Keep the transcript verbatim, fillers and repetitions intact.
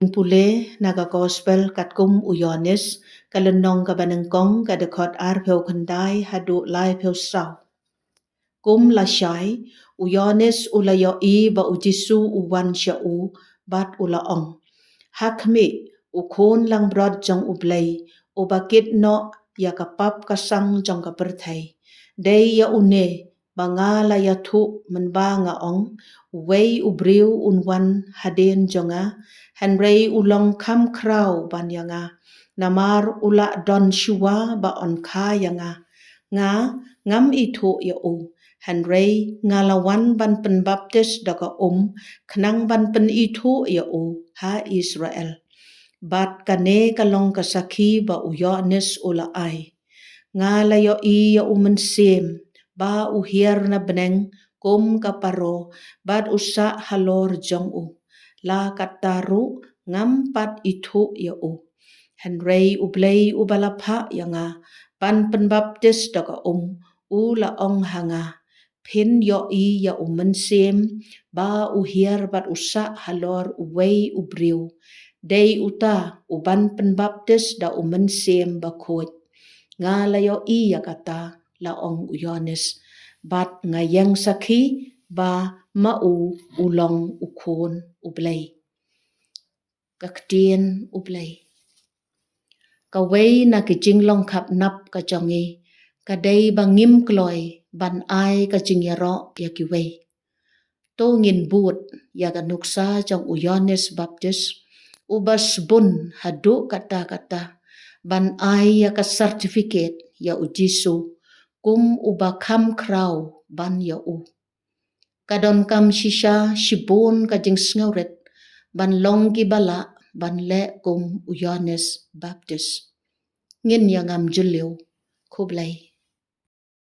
Pule na ka Gospel katkum u Ïoannis, ka lynnong kaba nyngkong, ka dkhot arphew khyndai haduh laiphew saw. Kum lashai, u Ïoannis u la ïohi ba u Jisu u wan sha u, bad u la ong: Ha khmih, u Khun langbrot jong U Blei, uba kit noh ïa ka pap ka sang jong ka pyrthei. Dei ïa une ba nga la ïathuh mynba nga ong: Uwei u briew un wan hadien jong nga, hynrei u long kham khraw ban ïa nga, namar u la don shuwa ba un kha ïa nga. Nga ngam ithuh ïa u, hynrei nga la wan ban pynbaptis da ka um, khnang ban pynithuh ïa u ha Israel. Bad kane ka long ka sakhi ba u Ïoannis u la ai: Nga la ïohi ïa U Mynsiem ba u hiar na bneng kum ka paro, bad u sah halor jong u. La katta ruh ngam pat ithuh ïa u. Hynrei U Blei uba la phah ïa nga ban pynbaptis da ka um, u la ong ha nga: Phin ïohi ïa U Mynsiem ba u hiar bad u sah halor uwei u briew. Dei uta uban pynbaptis da U Mynsiem Bakhuid. Nga la ïohi ïa kata, la ong u Ïoannis, bad nga ïeng sakhi ba ma u u long u Khun U Blei. Ka ktien U Blei. Kawei na ki jinglong khapnap ka jong ngi ka dei ba ngim kloi ban ai ka jingïaroh ïa kiwei. To ngin bud ïa ka nuksa jong u Ïoannis Baptis, uba sbun haduh katta katta ban ai ïa ka certificate ïa u Jisu kum uba kham khraw ban ïa u. Ka donkam shisha shibun ka jingsngewrit ban long kiba lah ban leh kum u Ïoannis Baptis. Ngin ïa ngam jylliew. Khublei.